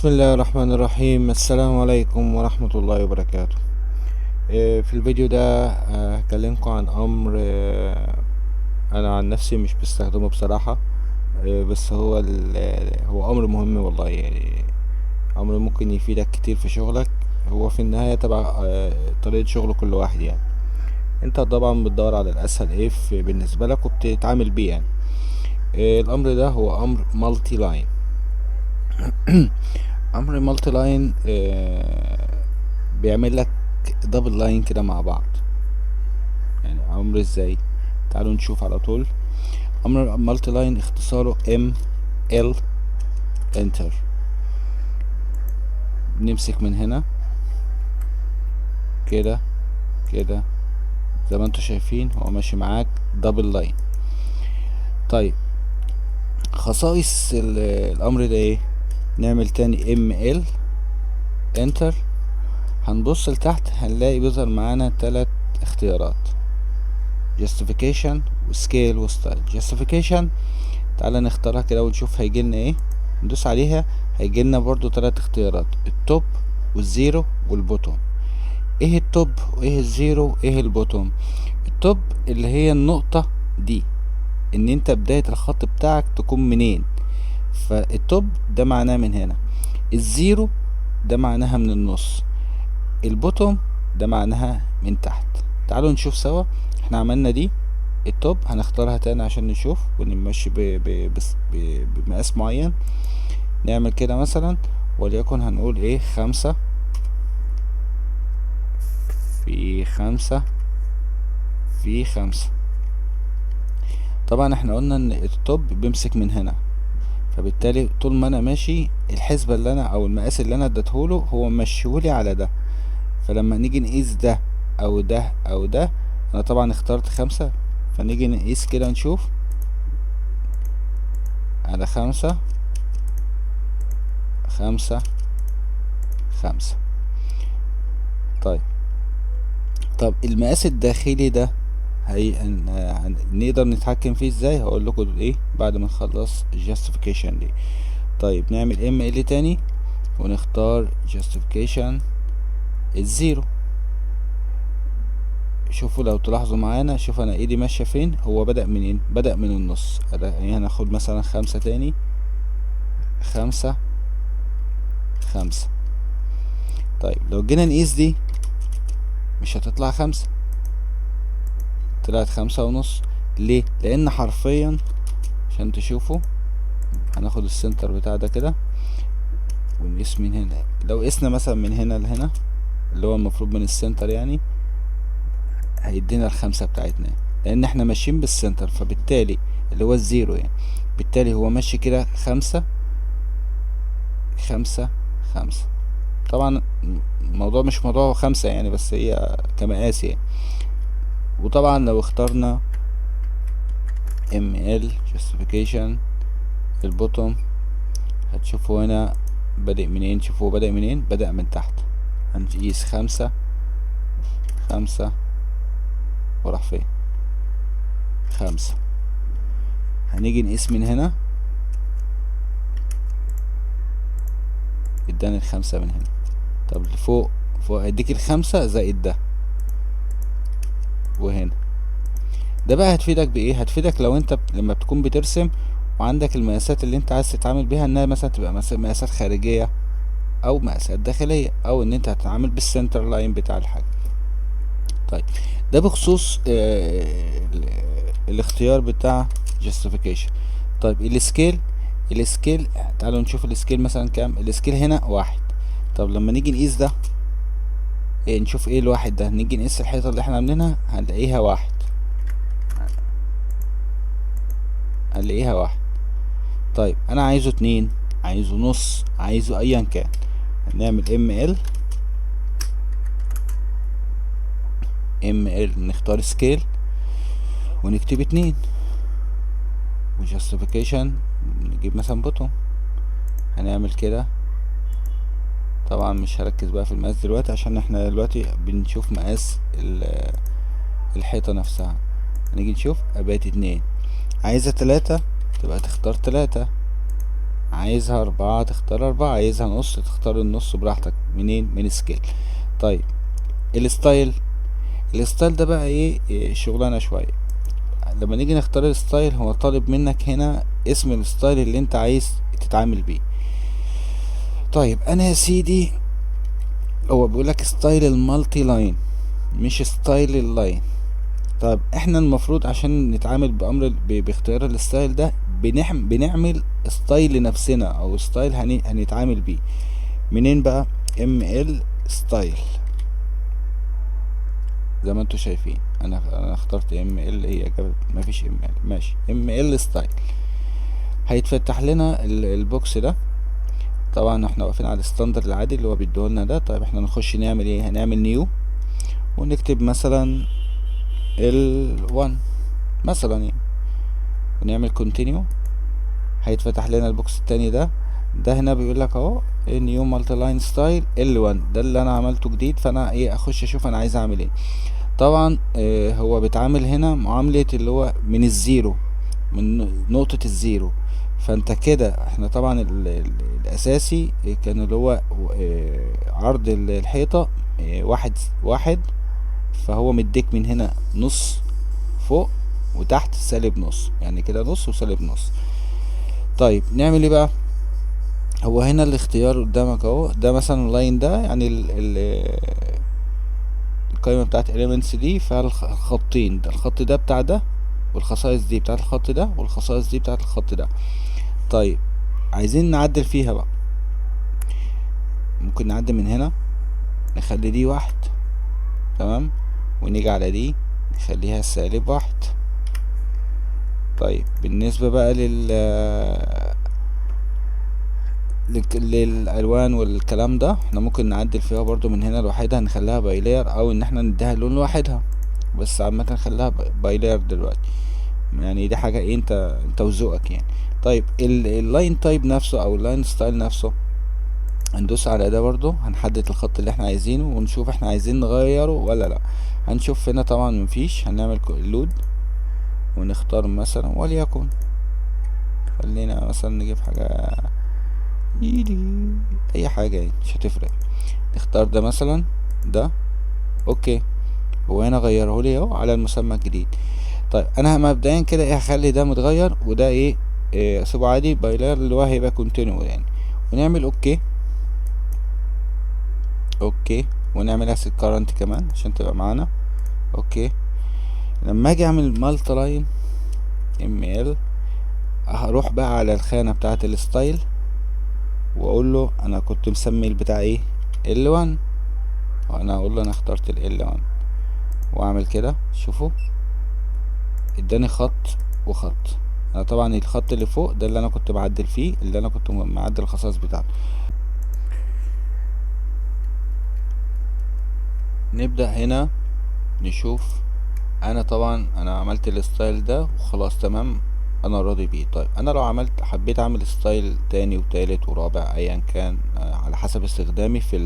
بسم الله الرحمن الرحيم. السلام عليكم ورحمة الله وبركاته. في الفيديو ده هكلمكم عن امر، انا عن نفسي مش بستخدمه بصراحة، بس هو امر مهم والله، امر ممكن يفيدك كتير في شغلك. هو في النهاية تبع طريقة شغل كل واحد، انت طبعا بتدور على الاسهل ايه بالنسبة لك وبتتعامل بيه. الامر ده هو امر multi line. امر multi line، بيعمل لك double line كده مع بعض. امر ازاي؟ تعالوا نشوف على طول. امر multi line اختصاره ML enter. نمسك من هنا كده كده زي ما انتم شايفين هو ماشي معاك double line. خصائص الامر ده ايه؟ نعمل تاني ML enter. هنبص لتحت هنلاقي بيظهر معانا 3 اختيارات: justification و scale و style. justification تعالى نختارها كده ونشوف هيجي لنا ايه. ندوس عليها هيجي لنا برضو 3 اختيارات: التوب والزيرو والبوتوم. ايه ال top وايه ال zero وايه ال bottom؟ ال top اللي هي النقطة دي، ان انت بداية الخط بتاعك تكون منين، فال top ده معناه من هنا، ال zero ده معناها من النص، ال bottom ده معناها من تحت. تعالوا نشوف سوا. احنا عملنا دي ال top، هنختارها تاني عشان نشوف ونمشي بمقاس معين. نعمل كده مثلا، وليكن هنقول ايه، 5 في 5 في 5. طبعا احنا قلنا ان ال top بيمسك من هنا، فبالتالي طول ما انا ماشي الحسبة اللي انا او المقاس اللي انا اديتهوله هو مشيهولي على ده. فلما نيجي نقيس ده او ده او ده، انا طبعا اخترت 5، فنيجي نقيس كده نشوف على 5 5 5. طب المقاس الداخلي ده نقدر نتحكم فيه ازاي؟ هقول لكم ايه بعد ما نخلص justification دي. نعمل ML تاني ونختار justification ال zero. شوفوا لو تلاحظوا معانا، شوف انا ايدي ماشية فين، هو بدأ منين؟ بدأ من النص. هناخد مثلا 5 تاني، 5 5. لو جينا نقيس دي مش هتطلع 5، طلعت خمسة ونص. ليه؟ لأن حرفيا عشان تشوفوا هناخد ال center بتاع ده كده ونقيس من هنا. لو قسنا مثلا من هنا لهنا اللي هو المفروض من ال center هيدينا ال5 بتاعتنا، لأن احنا ماشيين بال center، فبالتالي اللي هو ال zero بالتالي هو ماشي كده 5 5 5. طبعا الموضوع مش موضوع 5 بس هي كمقاس. وطبعا لو اخترنا ML justification ال bottom هتشوفوا هنا بادئ منين، شوفوا بادئ منين، بدأ من تحت. هنقيس 5 5 وراح فين؟ 5. هنيجي نقيس من هنا اداني ال5 من هنا. طب فوق، فوق هيديك ال5 زائد ده وهنا. ده بقى هتفيدك بإيه؟ هتفيدك لو انت لما بتكون بترسم وعندك المقاسات اللي انت عايز تتعامل بيها، انها مثلا تبقى مقاسات خارجية او مقاسات داخلية، او ان انت هتتعامل بال center line بتاع الحاجة. ده بخصوص الاختيار بتاع justification. ال scale تعالوا نشوف ال scale مثلا كام. ال scale هنا 1. طب لما نيجي نقيس ده، نشوف ايه الواحد ده، نيجي نقيس الحيطة اللي احنا عاملينها هنلاقيها 1، هنلاقيها 1. انا عايزه 2، عايزه نص، عايزه ايا كان. هنعمل ML نختار scale ونكتب 2 و justification نجيب مثلا bottom. هنعمل كده. طبعا مش هركز بقى في المقاس دلوقتي عشان احنا دلوقتي بنشوف مقاس الحيطة نفسها. هنيجي نشوف ابات 2، عايزة 3 تبقى تختار 3، عايزها 4 تختار 4، عايزها نص تختار النص براحتك. منين؟ من scale. طيب ال style، ال style ده بقى ايه شغلانة شوية. لما نيجي نختار ال style هو طالب منك هنا اسم ال style اللي انت عايز تتعامل بيه. طيب انا يا سيدي هو بيقولك style ال multiline مش style ال line. طيب احنا المفروض عشان نتعامل بامر باختيار ال style ده بنعمل style لنفسنا او style هنتعامل بيه. منين بقى؟ ML style. زي ما انتوا شايفين انا اخترت ML، هي جابت مفيش ML، ماشي ML style. هيتفتح لنا ال box ده. طبعا احنا واقفين على ال standard العادي اللي هو بيديهولنا ده. طيب احنا نخش نعمل ايه؟ هنعمل new ونكتب مثلا L1 مثلا يعني، ونعمل continue. هيتفتح لنا ال box التاني ده. ده هنا بيقول لك اهو new multiline style L1، ده اللي انا عملته جديد. فانا ايه اخش اشوف انا عايز اعمل ايه. طبعا هو بيتعامل هنا معاملة اللي هو من ال zero، من نقطة ال zero. فانت كده احنا طبعا الاساسي كان اللي هو عرض الحيطة، 1 1، فهو مديك من هنا نص فوق وتحت سالب نص، يعني كده نص وسالب نص. طيب نعمل ايه بقى؟ هو هنا الاختيار قدامك اهو، ده مثلا ال line ده يعني القائمة بتاعت elements دي فيها الخطين ده، الخط ده بتاع ده، والخصائص دي بتاعت الخط ده، والخصائص دي بتاعت الخط ده. طيب عايزين نعدل فيها بقى، ممكن نعدل من هنا نخلي دي 1، تمام، ونيجي على دي نخليها سالب 1. طيب بالنسبة بقى للألوان والكلام ده احنا ممكن نعدل فيها برضو من هنا لوحدها، نخليها by layer او ان احنا نديها لون لوحدها، بس عامة نخليها by layer دلوقتي، يعني دي حاجة ايه انت وذوقك يعني. طيب ال line type نفسه او ال line style نفسه هندوس على ده برضو، هنحدد الخط اللي احنا عايزينه ونشوف احنا عايزين نغيره ولا لا. هنشوف هنا طبعا مفيش، هنعمل load ونختار مثلا وليكن خلينا مثلا نجيب حاجة اي حاجة يعني مش هتفرق، نختار ده مثلا ده، okay. هو هنا غيره لي اهو على المسمى الجديد. طيب انا مبدئيا كده ايه هخلي ده متغير وده ايه اسيبه عادي by layer اللي هو هيبقى continue يعني، ونعمل okay okay، ونعمل set current كمان عشان تبقى معانا okay. لما اجي اعمل multiline ML هروح بقى على الخانة بتاعة ال style واقول له انا كنت مسمي البتاع ايه L1، وانا اقول له انا اخترت ال L1 واعمل كده. شوفوا اداني خط وخط. انا طبعا الخط اللي فوق ده اللي انا كنت بعدل فيه، اللي انا كنت معدل الخصائص بتاعته. نبدأ هنا نشوف. انا طبعا عملت ال style ده وخلاص تمام، انا راضي بيه. طيب انا لو حبيت اعمل style تاني وتالت ورابع ايا كان، على حسب استخدامي في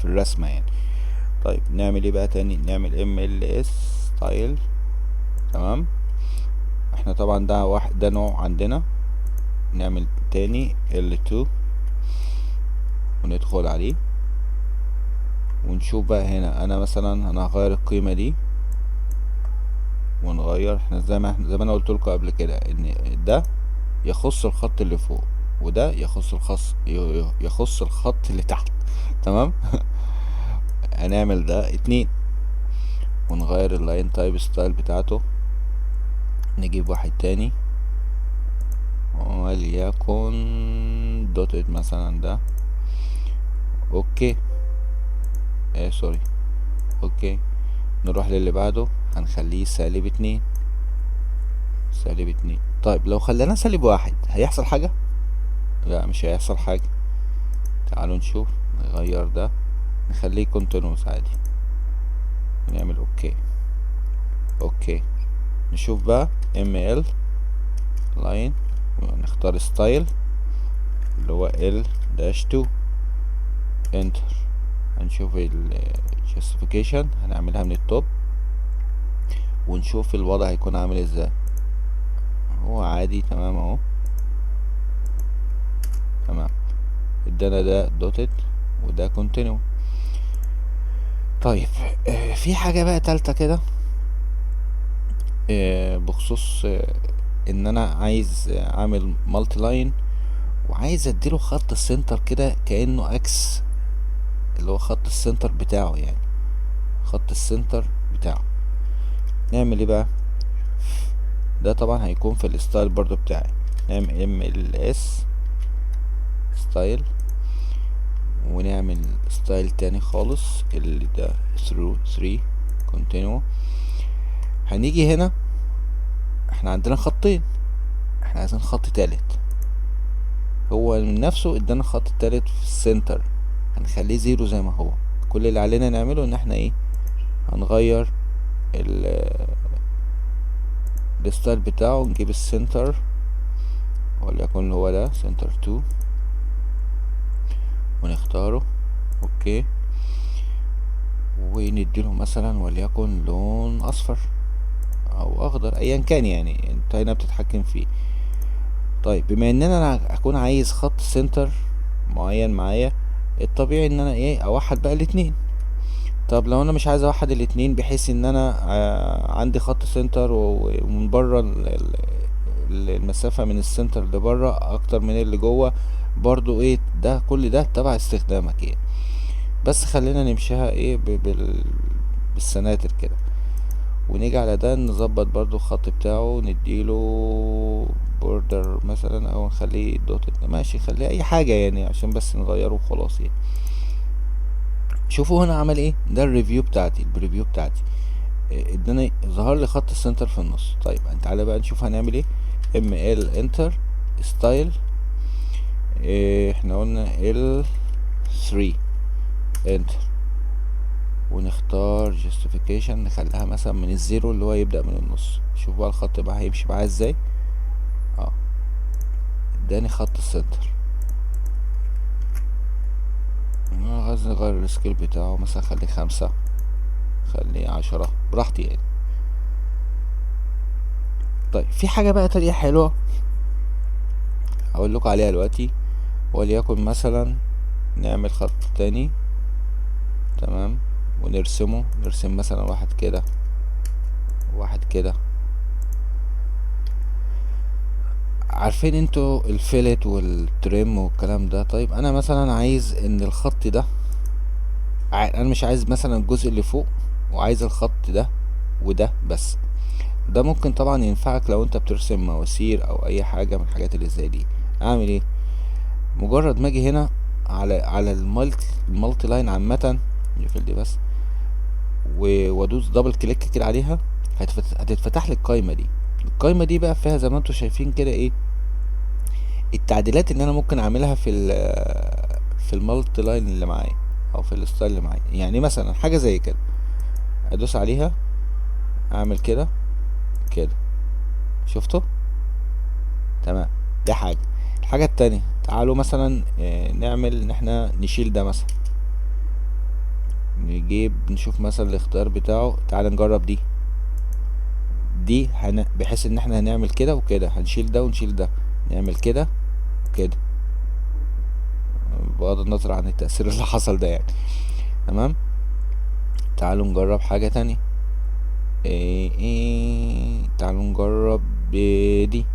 الرسمة يعني. طيب نعمل ايه بقى تاني؟ نعمل MLS style، تمام. احنا طبعا ده واحد، ده نوع عندنا. نعمل تاني L2 وندخل عليه ونشوف بقى هنا. انا مثلا هغير القيمة دي ونغير. احنا زي ما انا قلت لكم قبل كده ان ده يخص الخط اللي فوق وده يخص الخط اللي تحت، تمام. هنعمل ده 2 ونغير ال line type style بتاعته، نجيب واحد تاني وليكن dotted مثلا ده، okay. Sorry، okay. نروح للي بعده هنخليه سالب 2، سالب 2. طيب لو خلينا سالب 1 هيحصل حاجة؟ لا مش هيحصل حاجة. تعالوا نشوف، نغير ده نخليه continuous عادي، نعمل okay okay. نشوف بقى ML line ونختار style اللي هو L dash 2 enter. هنشوف ال justification هنعملها من ال top ونشوف الوضع هيكون عامل ازاي. هو عادي تمام اهو. تمام، ادانا ده dotted وده continue. طيب في حاجة بقى تالتة كده، بخصوص ان انا عايز اعمل multi line وعايز اديله خط ال center كده كأنه axis، اللي هو خط ال center بتاعه، يعني خط ال center بتاعه. نعمل ايه بقى؟ ده طبعا هيكون في ال style برضو بتاعي. نعمل MLS style، ونعمل style تاني خالص اللي ده through 3 continue. هنيجي هنا احنا عندنا خطين، احنا عايزين خط تالت. هو من نفسه ادانا خط التالت في ال center، هنخليه zero زي ما هو. كل اللي علينا نعمله ان احنا ايه، هنغير ال style بتاعه، نجيب ال center وليكن هو ده center 2 ونختاره okay، ونديله مثلا وليكن لون اصفر او اخضر ايا كان، يعني انت هنا بتتحكم فيه. طيب بما ان انا هكون عايز خط center معين معايا، الطبيعي ان انا ايه، اوحد بقى الاتنين. طب لو انا مش عايز اوحد الاتنين بحيث ان انا عندي خط center ومن بره المسافة من ال center لبره اكتر من اللي جوه، برضو ايه ده، كل ده تبع استخدامك يعني. بس خلينا نمشيها ايه بالسناتر كده، ونيجي على ده نظبط برضو الخط بتاعه، نديله border مثلا او نخليه dot، ماشي خليه اي حاجة يعني عشان بس نغيره وخلاص يعني. شوفوا هنا عمل ايه، ده ال review بتاعتي، ال preview بتاعتي اداني ظهر لي خط ال center في النص. طيب تعالى بقى نشوف هنعمل ايه. ML enter style، احنا قلنا L 3 enter، ونختار justification نخليها مثلا من ال zero اللي هو يبدأ من النص. شوف بقى الخط بقى هيمشي معايا ازاي. اداني خط ال center. انا عايز نغير ال scale بتاعه، مثلا خليه 5، خليه 10، براحتي يعني. طيب في حاجة بقى تانية حلوة هقول لكم عليها دلوقتي، وليكن مثلا نعمل خط تاني، تمام، ونرسمه، نرسم مثلا واحد كده واحد كده. عارفين انتوا ال fillet وال trim والكلام ده. طيب انا مثلا عايز ان الخط ده، انا مش عايز مثلا الجزء اللي فوق، وعايز الخط ده وده بس. ده ممكن طبعا ينفعك لو انت بترسم مواسير او اي حاجة من الحاجات اللي زي دي. اعمل ايه؟ مجرد ما اجي هنا على ال multi line عامة، نقفل دي بس، وادوس double click كده عليها، هتتفتح لي القايمة دي. القايمة دي بقى فيها زي ما انتوا شايفين كده ايه التعديلات اللي انا ممكن اعملها في ال multi line اللي معايا او في ال style اللي معايا. يعني مثلا حاجة زي كده ادوس عليها، اعمل كده كده، شفتوا؟ تمام. دي حاجة. الحاجة التانية تعالوا مثلا، نعمل ان احنا نشيل ده مثلا، نشوف مثلا الاختيار بتاعه. تعال نجرب دي، دي بحيث ان احنا هنعمل كده وكده، هنشيل ده ونشيل ده، نعمل كده وكده، بغض النظر عن التأثير اللي حصل ده يعني. تمام. تعالوا نجرب حاجة تانية. تعالوا نجرب دي،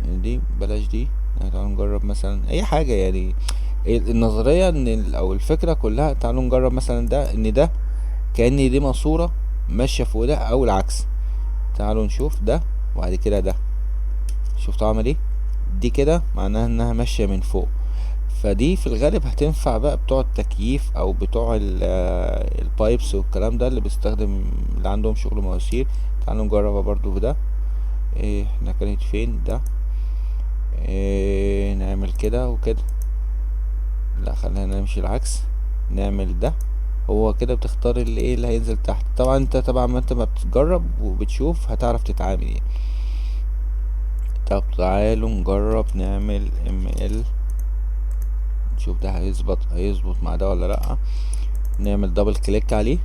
دي بلاش دي، تعالوا نجرب مثلا اي حاجة يعني. النظرية ان او الفكرة كلها، تعالوا نجرب مثلا ده، ان ده كأن دي ماسورة ماشية فوق ده او العكس. تعالوا نشوف ده وبعد كده ده، شفتوا عمل ايه؟ دي كده معناها انها ماشية من فوق، فدي في الغالب هتنفع بقى بتوع التكييف او بتوع ال pipes والكلام ده، اللي بيستخدم اللي عندهم شغل مواسير. تعالوا نجربها برضو في ده. احنا كانت فين ده؟ نعمل كده وكده، لا خلينا نمشي العكس، نعمل ده. هو كده بتختار اللي ايه اللي هينزل تحت. طبعا انت طبعا ما انت ما بتجرب وبتشوف هتعرف تتعامل يعني. طب تعالوا نجرب نعمل ML، نشوف ده هيظبط مع ده ولا لا. نعمل double click عليه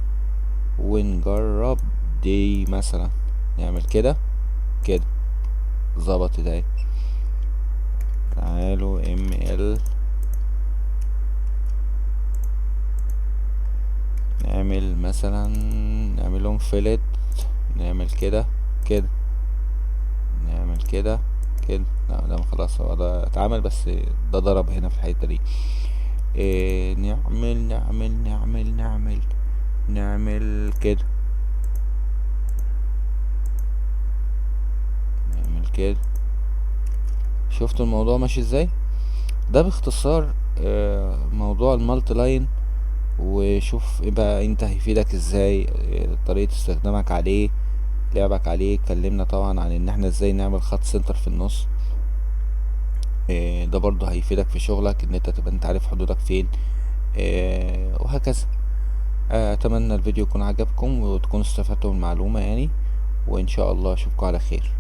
ونجرب دي مثلا، نعمل كده كده، ظبطت اهي. تعالوا ML نعمل مثلا، نعملهم fillet، نعمل كده كده، نعمل كده كده. لا ده خلاص هو ده اتعمل، بس ده ضرب هنا في الحتة دي. إيه، نعمل، نعمل، نعمل، نعمل، نعمل كده، نعمل كده. شفتوا الموضوع ماشي ازاي؟ ده باختصار، موضوع ال multiline. وشوف ايه بقى انت هيفيدك ازاي، طريقة استخدامك عليه، لعبك عليه. اتكلمنا طبعا عن ان احنا ازاي نعمل خط center في النص، ده برضه هيفيدك في شغلك ان انت تبقى انت عارف حدودك فين، وهكذا. اتمنى الفيديو يكون عجبكم وتكونوا استفدتوا من المعلومة وان شاء الله اشوفكم على خير.